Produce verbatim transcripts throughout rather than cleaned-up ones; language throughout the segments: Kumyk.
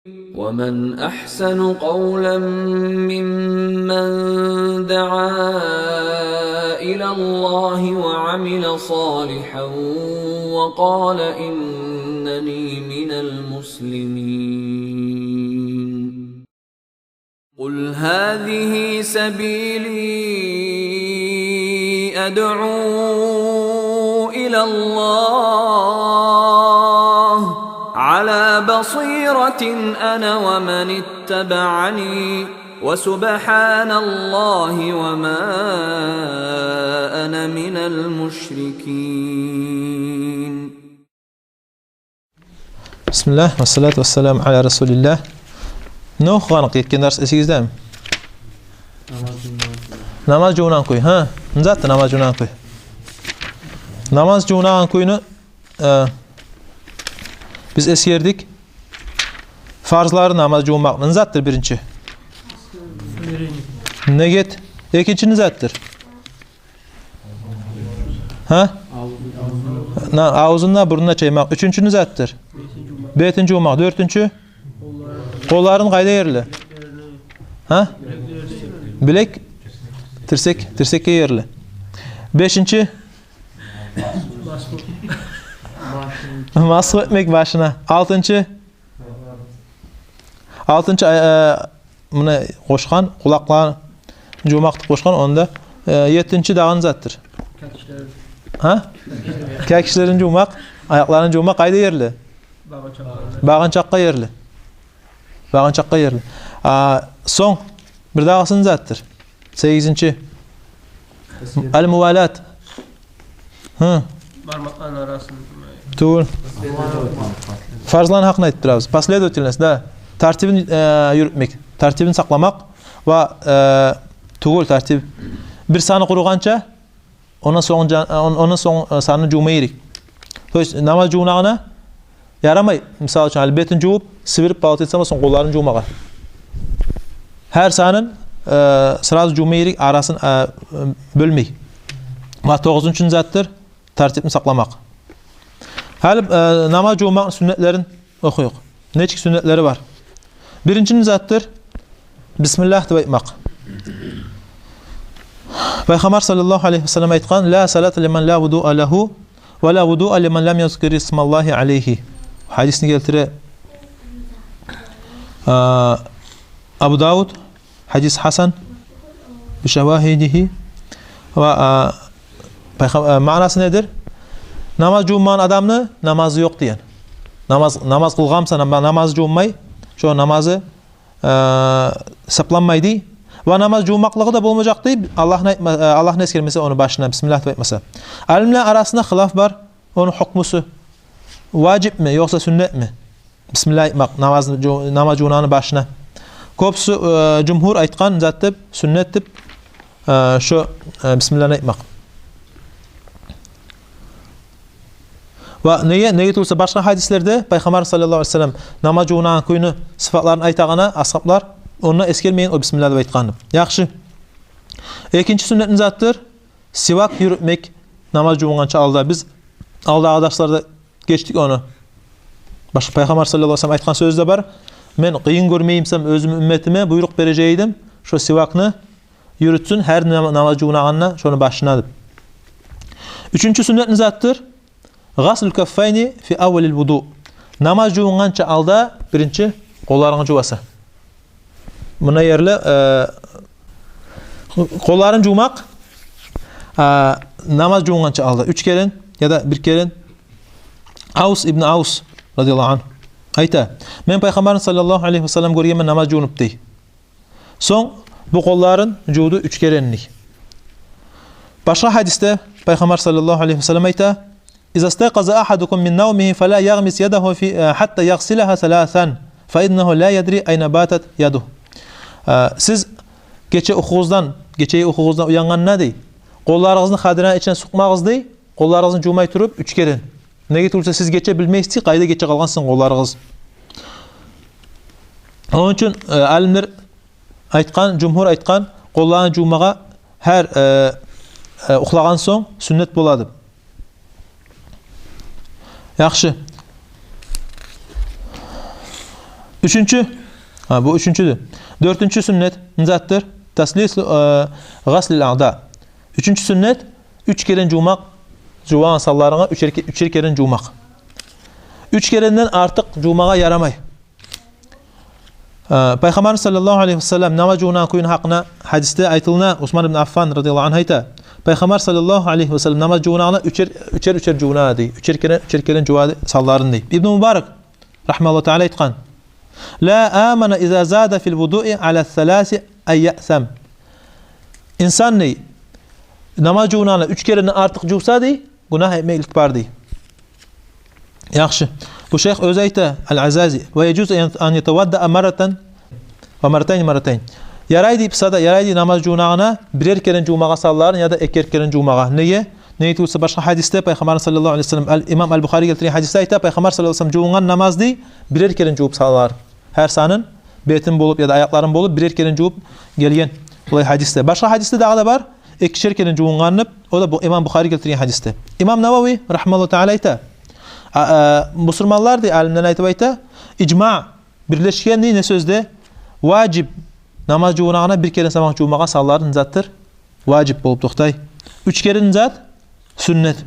ومن أحسن قولا ممن دعا إلى الله وعمل صالحا وقال إنني من المسلمين. قل هذه سبيلي أدعو إلى الله على بصيرة أنا ومن اتبعني وسبحان الله وما أنا من المشركين. Бисмиллагь, вассалату вассаламу аля расулиллагь. Не охугъаныкъ гетген дарс, эсигиздеми? Намаз жувунагъан кюй, гьа? Не затдыр намаз жувунагъан кюй? Намаз жувунагъан кюйню, э, биз эсгердик. Фарзлары намаз жувунмакъны. Не затдыр биринчи? Ниет. Экинчи не затдыр? Гьа? На, авзун да, бурнун да чаймакъ. Уьчюнчю не затдыр? Бетин жувмакъ. Дёртюнчю? Къолларын къайда ерли? Гьа? Билек, тирсек, тирсекге ерли. Бешинчи? Масгь этмек башына. Алтынчы? Алтынчы, э, муна къошгъан, къулакъларын жувмакъ деп къошгъан, онда, э, еттинчи дагъы не затдыр? Гьа? Кекишлерин жувмакъ, аякъларын жувмакъ къайда ерли? Багъынчакъгъа ерли. Багъынчакъгъа ерли. А, сонг бир дагъысы не затдыр? Сегизинчи. Аль-мувалат. Гьы. Бармакъланы арасын. Тюгюл. Фарзланы гьакъын айтып турабыз. Последовательность, да. Тартибин, э, юрютмек. Тартибин сакъламакъ ва, э, тюгюл тартиб. Бир саны къуругъанча, ондан сонг жа-, он-, ондан сонг, э, санны жувма герек. То есть намаз жувунагъанда ярамай, мисал учун, гьали бетин жувуп, сибирип, палат этсе, сонг къолларын жувмагъа. Гьар санын, э, сразу жувма герек, арасын, э, э, бёлмей. Ва тогъузунчу не затдыр? Тартибни сакъламакъ. Гьали, э, намаз жувмакъны сюннетлерин охуюкъ. Нечик сюннетлери бар? Биринчи не затдыр? Бисмиллагь деп айтмакъ. Пайхаммар саллаллагьу алайгьи ва саллам айтгъан: «Ла салата лиман ла вудуа лагьу, ва ла вудуа лиман лам язкур исмаллагьи алайгьи». Гьадисни гелтире, а, Абу Давуд, гьадис гьасан, би шавагьидигьи. Ва, а, пайхам-, а, маънасы недир? Намаз жувунмагъан адамны намазы ёкъ деген. Намаз, намаз къылгъан буса, нама-, намазы жувунмай, шо намазы э, сакъланмай дей. Ва намаз жувунмакълыгъы да болмажакъ дей, Аллагьны айтма-, э, Аллагьны эсгермесе ону башына, бисмиллагь деп айтмаса. Алимлер арасында хилаф бар, ону гьукмусу важибми, ёкъса сюннетми? Бисмиллагь айтмакъ намазны жу-, намаз жувунагъанны башына. Кёбюсю, э, жумгьур айтгъан зат деп, сюннет деп, э, шо, э, бисмиллагьны айтмакъ. Ва неге, неге тюгюлсе башгъа гьадислерде Пайхаммар саллаллагьу алайгьи ва саллам намаз жувунагъан кюйню сыфатларын айтагъанда асгьаблар, онда эсгермеген о бисмиллагь деп айтгъанны. Яхшы. Экинчи сюннет не затдыр? Сивак юрютмек намаз жувунгъанча алда. Биз алдагъы дарсларда гечдик ону. Башгъа Пайхаммар саллаллагьу алайгьи ва саллам айтгъан сёзю де бар: «Мен къыйын гёрмей эсем оьзюмню умметиме, буйрукъ бережек эдим шо сивакны юрютсюн гьар нам-, намаз жувунагъанда шону башына», – деп. Уьчюнчю сюннет не затдыр? «Гъаслул каффайни фи аввалил вуду». Намаз жувунгъанча алда биринчи къолларынгны жувасан. Муна ерли, э, къолларын жувмакъ, а, намаз жувунгъанча алда уьч керен яда бир керен. Авс ибн Авс, радияллагьу ангь, айта: «Мен Пайхаммарны саллаллагьу алайгьи ва саллам гёргенмен намаз жувунуп», – дей. Сонг бу къолларын жувду уьч керен дей. Башгъа гьадисде Пайхаммар саллаллагьу алайгьи ва саллам айта: «Иза стайкъаза агьадукум мин навмигьи фала ягъмис ядагьу фи, э, гьатта ягъсилагьа саласан, фа иннагьу ла ядри айна батат ядугь». Э, сиз гече уькюгъуздан, гечеги уькюгъуздан уянгъанда дей, къолларыгъызны хадираны ичине сукъмагъыз дей, къолларыгъызны жувмай туруп уьч керен. Неге тюгюлсе сиз гече билмейсиз дей къайда гече къалгъан сизин къолларыгъыз. Ону учун, э, алимлер айтгъан, жумгьур айтгъан, къолларын жувмагъа гьар, э, э, юхлагъан сонг сюннет бола деп. Яхшы. Уьчюнчю, гьа, бу уьчюнчюдюр. Дёртюнчю сюннет не затдыр? Таслису, э, гъаслил аъда. Уьчюнчю сюннет — уьч керен жувмакъ, жувагъан санларынгны уьчер ке-, уьчер керен жувмакъ. Уьч керенден артыкъ жувмагъа ярамай. Э, Пайхаммар саллаллагьу алайгьи васаллам намаз жувунагъан кюйню гьакъында гьадисде айтылына, Усман ибн Аффан радияллагьу ангьу айта: Пайхаммар саллаллагьу алайгьи васаллам намаз жувунагъанда уьчер, уьчер, уьчер жувуна дей, уьчер керен, уьчер керен жува дей санларын дей. Ибну Мубарак рагьмагьуллагьу таала айтгъан: «Ла амана иза зада фил вудуи ала саласи ан яъсам». Инсан дей, намаз жувунагъанда уьч керенден артыкъ жувса дей, гюнагь этмеклик бар дей. Яхшы. Бу шайх оьзю айта, Ал-Азази: «Ва яжузу ан ятаваддаа марратан ва марратайни марратайн». Ярай дей, буса да ярай дей намаз жувунагъанда бирер керен жувмагъа санларын яда экер керен жувмагъа. Неге? Неге тюгюл буса башгъа гьадисде Пайхаммар саллаллагьу алайгьи васаллам, ал-, имам Ал-Бухариге гелтирген гьадисде айта, Пайхаммар саллаллагьу алайгьи васаллам жувунгъан намаз дей бирер керен жувуп салар. Гьар санын, бетин болуп яда аякъларын болуп бирер керен жувуп гелген булай гьадисде. Башгъа гьадисде дагъы да бар, экишер керен жувунгъан деп, о да бу имам Бухари гелтирген гьадисде. Имам Навави рагьмагьуллагьу таала айта, а, а, бусурманлар дей, алимлер айтып айта, ижма, бирлешген дей не сёзде? Важип намаз жувунагъанда бир керен сама жувмагъа санларын затдыр, важип болуп токътай. Уьч керен зат сюннет.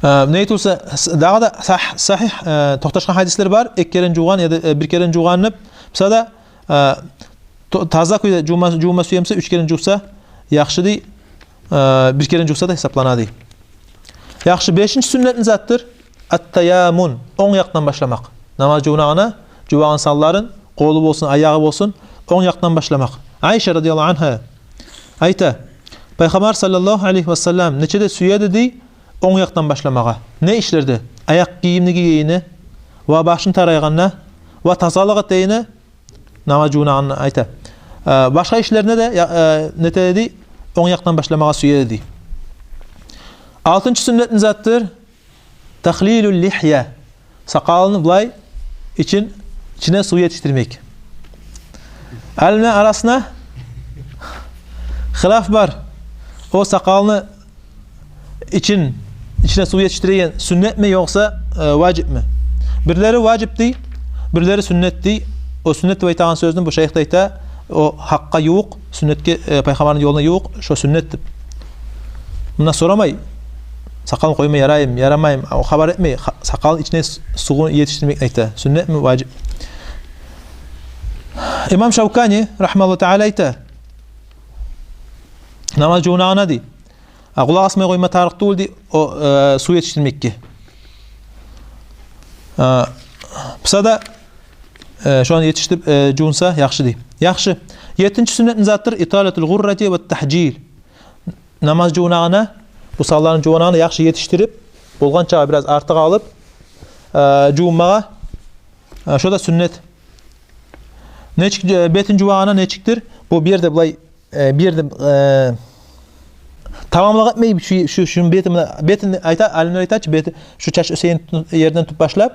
Э, неге тюгюл буса, с-, дагъы да сагь-, сагьигь, э, токъташгъан гьадислер бар, эки керен жувгъан яда, э, бир керен жувгъан деп. Буса да, э, то-, таза кюйде жувма, жувма сюе буса, уьч керен жувса яхшы дей, э, бир керен жувса да гьисаплана дей. Яхшы, бешинчи сюннет не затдыр? Ат-таяммун, онг якъдан башламакъ. Намаз жувунагъанда жувагъан санларын, къолу болсун, аягъы болсун, онг якъдан башламакъ. Айша радияллагьу ангьа айта: Пайхаммар саллаллагьу алайгьи васаллам нече де сюе эди дей онг якъдан башламагъа. Не ишлерде? Аякъ гийимни гийгенде, ва башын тарайгъанда, ва тазалыкъ этегенде, намаз жувунагъанда айта. Э, башгъа ишлеринде де, я, э, нете эди дей, онг якъдан башламагъа сюе эди дей. Алтынчы сюннет не затдыр? Тахлилул лихья. Сакъалын булай ичин, ичине сув етишдирмек. Алимлер арасында хилаф бар. О сакъалны ичин, ичине сув етишдиреген сюннетми, ёкъса, э, важипми? Бирлери важип дей, бирлери сюннет дей. О сюннет деп айтагъан сёзню бу шайх да айта, о гьакъгъа ювукъ, сюннетге, э, Пайхаммарны ёлуна ювукъ, шо сюннет деп. Мунда сорамай, сакъалын къойма яраймы, ярамаймы, о хабар этмей, ха-, сакъалын ичине с-, сувну етишдирмек айта. Сюннетми, важип? Имам Шавкани рагьмагьуллагьу таала айта, намаз жувунагъанда дей, а, къулакъ асмай къойма тарыкъ тюгюл дей о, э, сув етишдирмекге. Э, буса да, э, шону етишдирип, э, жувунса яхшы дей. Яхшы. Еттинчи сюннет не затдыр? Италатул гъуррати ва тагьжил. Намаз жувунагъанда, бу санларын жувунагъанда яхшы етишдирип, болгъан чакъы бираз артыкъ алып, э, жувунмагъа, э, шо да сюннет. Нечик, э, бетин жувагъанда нечикдир? Бу бир ерде булай, э, бир ерде, э, тамамлыкъ этмей, шу, шу, шу бетин, бетин айта, алимлер айта чы, бети, шу чач оьсеген ерден тутуп башлап,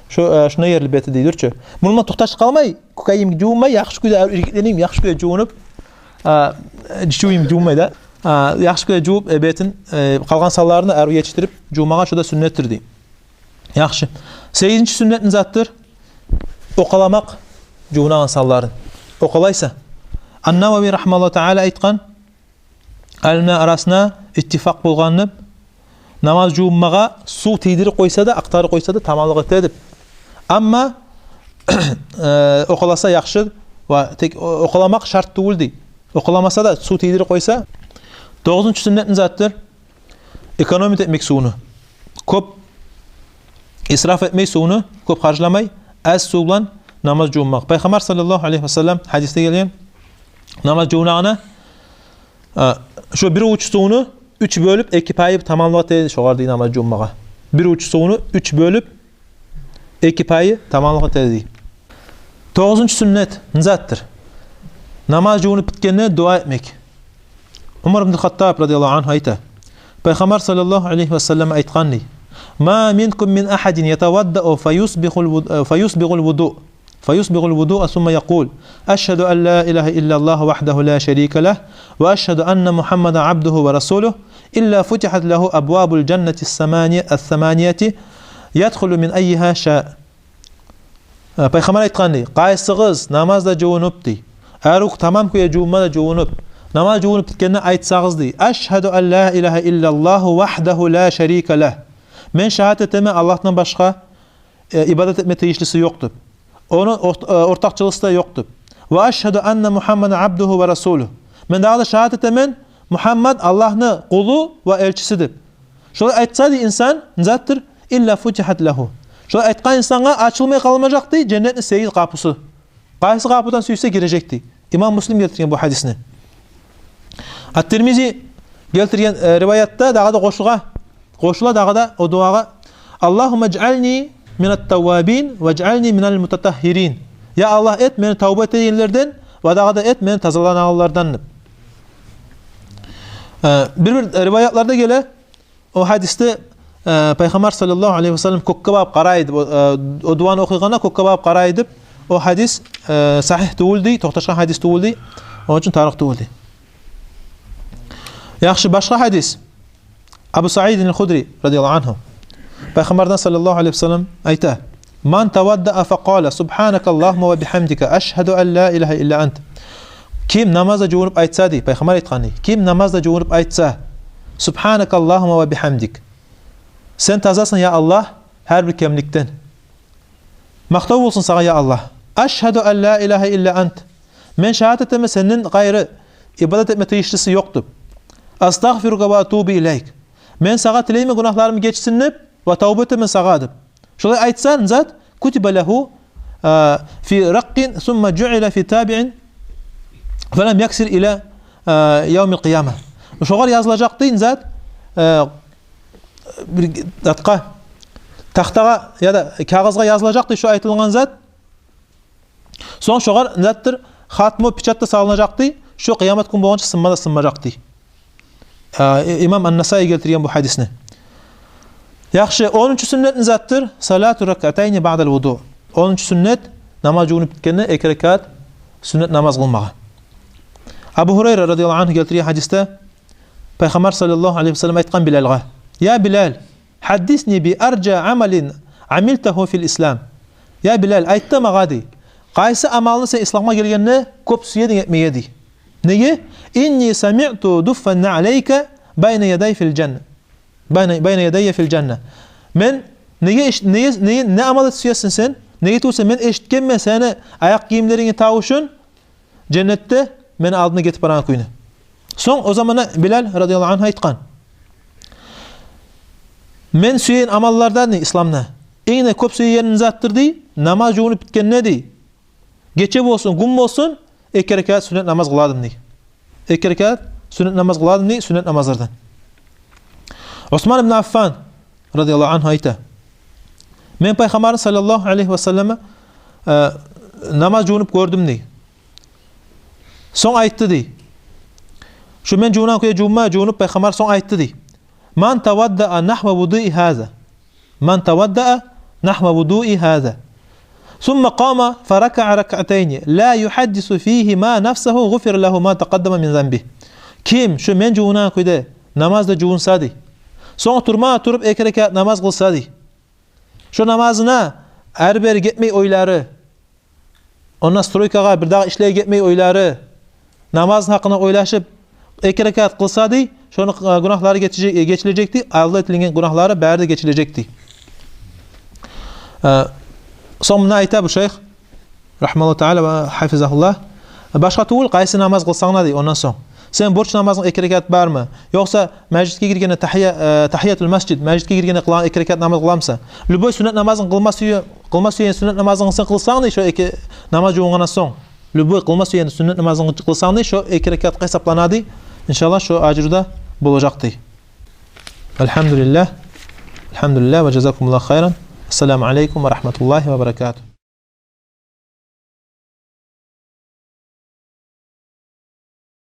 шу, э, шунда ерли бети дейдир чю. Муну булан токъташып къалмай, кюкейим жувунмай, яхшы кюйде иргитленип, яхшы кюйде жувунуп, а, жувуп жувунмай да. А, яхшы кюйде жувуп, э, бетин, э, къалгъан санларын арив етишдирип жувмагъа, шо да сюннетдир дей. Яхшы. Сегизинчи сюннет не затдыр? Окъаламакъ жувунагъан санларын. Окъалайса. Ан-Навави рагьмагьуллагьу таала айтгъан, алимлер арасында иттифакъ болгъан деп, намаз жувунмагъа сув тийдирип къойса да, акътарып къойса да, тамамлыкъ эте деп. Амма, э, окъаласа яхшы, ва тек о-, окъаламакъ шарт тюгюл дей. Окъаламаса да, сув тийдирип къойса. Тогъузунчу сюннет не затдыр? Экономить этмек сувну. Кёп исраф этмей сувну, кёп харжламай, аз сув булан намаз жувунмакъ. Пайхаммар саллаллагьу алайгьи васаллам гьадисде гелген, намаз жувунагъанда, а, шо бир увуч сувну уьч бёлюп, эки пайы тамамлыкъ эте шогъар дей намаз жувунмагъа. Бир увуч сувну уьч бёлюп, эки пайы тамамлыкъ эте дей. Тогъузунчу сюннет не затдыр? Намаз жувунуп битгенде дуа этмек. Умар ибн Хаттаб радияллагьу ангьу айта, Пайхаммар саллаллагьу алайгьи васаллам айтгъан дей: «Ма минкум мин ахьадин ятаваддау фаюсбигъул вуд-, фаюсбигъул вуду, фаюсбигъул вудуа сумма якъул: Ашгьаду ан ла илагьа иллаллагьу вагьдагьу ла шарика лагь, ва ашгьаду анна Мухаммадан абдугьу ва расулугь, илла футихьат лагьу абвабул жаннати ас-самани-, ас-саманияти, ядхулу мин аййигьа ша». Э, Пайхаммар айтгъан дей: «Къайсыгъыз намазда жувунуп, — дей, — арув тамам кюйде жувунма да жувунуп, намаз жувунуп битгенде айтсагъыз, — дей, — ашгьаду ан ла илагьа иллаллагьу вагьдагьу ла шарика лагь. Мен шагьат этемен, Аллагьдан башгъа, э, ибадат этме тийишлиси ёкъ деп. Ону орт-, э, ортакъчылыгъы да ёкъ деп. Ва ашгьаду анна Мугьаммадан абдугьу ва расулугь. Мен дагъы да шагьат этемен, Мугьаммад Аллагьны къулу ва элчиси деп». Шолай айтса, дей, инсан, не затдыр, илла футигьат лагьу. Шолай айтгъан инсангъа ачылмай къалмажакъ, дей, женнетни сегиз къапусу. Къайсы къапудан сюйсе гирежек, дей. Имам Муслим гелтирген бу гьадисни. Ат-Тирмизи гелтирген, э, риваятда дагъы да къошулгъа-, къошула дагъы да о дуагъа: «Аллагьумма жъални минат таввабин ва жъални минал мутатагьгьирин». «Я Аллагь, эт мени тавба этегенлерден ва дагъы да эт мени тазаланагъанлардан», — деп. Э, бир-бир риваятларда геле, о гьадисде, э, Пайхаммар саллаллагьу алайгьи ва саллам кёкге багъып къарай эди. О, э, о дуаны охуйгъанда кёкге багъып къарай эди деп. О гьадис, э, сагьигь тюгюл дей, токъташгъан гьадис тюгюл дей. Ону учун тарыкъ тюгюл дей. Яхшы, башгъа гьадис. Абу Саид аль-Худри радияллагьу ангьу Пайхаммардан саллаллагьу алайгьи ва саллам айта: «Ман таваддаа факъала: субгьанакаллагьумма ва бигьамдика, ашгьаду ан ла илагьа илла ант». Ким намазда жувунуп айтса, дей, Пайхаммар айтгъан дей, ким намазда жувунуп айтса: «Субгьанакаллагьумма ва бигьамдик». Сен тазасан, я Аллагь, гьар бир кемликден. Макътав болсун сагъа, я Аллагь. «Ашгьаду ан ла илагьа илла ант». Мен шагьат этемен, сенден къайры ибадат этме тийишлиси ёкъ деп. «Астагъфирука ва атубу илайк». Мен сагъа тилеймен гюнагьларымны гечсин деп ва тавба этемен сагъа деп. Шолай айтса, не зат, «кутиба лагьу, а, фи ракъкъин, сумма жуъила фи табиин, фалам яксир ила, а, явмил къияма». Шогъар язылажакъ дей, не зат, а, бир затгъа, тахтагъа яда кагъызгъа язылажакъ дей шо айтылгъан зат. Сонг шогъар, не затдыр, хатму, печать да салынажакъ дей, шо къыямат гюн болгъанча сынма да сынмажакъ дей. А, и-, имам Ан-Насаи гелтирген бу гьадисни. Яхшы, онунчу сюннет не затдыр? Салату ракъатайни баъдал вуду. Онунчу сюннет, намаз жувунуп битгенде эки ракаат сюннет намаз къылмагъа. Абу Гьурайра радияллагьу ангьу гелтирген гьадисде Пайхаммар саллаллагьу алайгьи ва саллам айтгъан Билалгъа: «Я Билал, гьаддисни би аржа амалин амилтагьу фил ислам». «Я Билал, айт да магъа, — дей, — къайсы амалны сен исламгъа гелгенде кёп сюе эдинг этмеге, — дей. — Неге? Инни самиъту дуффан наълайка байна ядай фил жанна. Байна, байна ядайя фил жанна». Мен неге эш-, неге, неге, не амал эте сюесен сен? Неге тюгюл эсе, мен эшитгенмен сени аякъ гийимлерингни тавушун женнетде мени алдымдан гетип барагъан кюйню. Сонг о заманда Билал радияллагьу ангьу айтгъан: «Мен сюеген амаллардан, — дей, — исламда инг де кёп сюегеним затдыр, — дей, — намаз жувунуп битгенде, — дей, — гече болсун, гюн болсун, эки ракаат сюннет намаз къыладым, — дей. — Эки ракаат сюннет намаз къыладым, — дей, — сюннет намазлардан». Усман ибн Аффан радияллагьу ангьу айта: «Мен Пайхаммарны саллаллагьу алайгьи ва салламны, э, намаз жувунуп гёрдюм, — дей. — Сонг айтды, — дей. — Шу мен жувунагъан кюйде жувунма, жувунуп, Пайхаммар сонг айтды, — дей. — Ман таваддаа нагьва вудуи гьаза. Ман таваддаа нагьва вудуи гьаза. Сумма къама фаракаа ракаатайни ла югьаддису фигьима нафсагьу гъуфира лагьу ма такъаддама мин занбигь». Ким шу мен жувунагъан кюйде намазда жувунса, — дей, — сонг турма туруп эки ракаат намаз къылса, — дей, — шо намазына ары-бери гетмей ойлары, ондан стройкагъа, бирдагъы ишлеге гетмей ойлары, намазны гьакъына ойлашып, эки ракаат къылса, — дей, — шону, э, гюнагьлары гечи-, гечилежек, — дей, — алда этилинген гюнагьлары бары да гечилежек», — дей. Э, сонг муна айта бу шайх, рагьимагьуллагьу таала ва гьафизагьуллагь: «Башгъа тюгюл, къайсы намаз къылсанг да, — дей, — ондан сонг, сен борч намазынг эки ракаат бармы, ёкъса межитге гиргенде тагьия-, э, тагьиятул масжид, межитге гиргенде къылагъан эки ракаат намаз къыламысан, любой сюннет намазынг, къылма сюе-, къылма сюеген сюннет намазынгны сен къылсанг, — дей, — шо эки намаз жувунгъандан сонг, любой къылма сюеген сюннет намазынгны къылсанг, — дей, — шо эки ракаатгъа гьисаплана, — дей. — Иншаллагь, шо ажру да болажакъ», — дей. Альгьамдулиллагь. Альгьамдулиллагь ва жазакумуллагьу хайран. Ассаламу алайкум ва рагьматуллагьи ва баракатугь.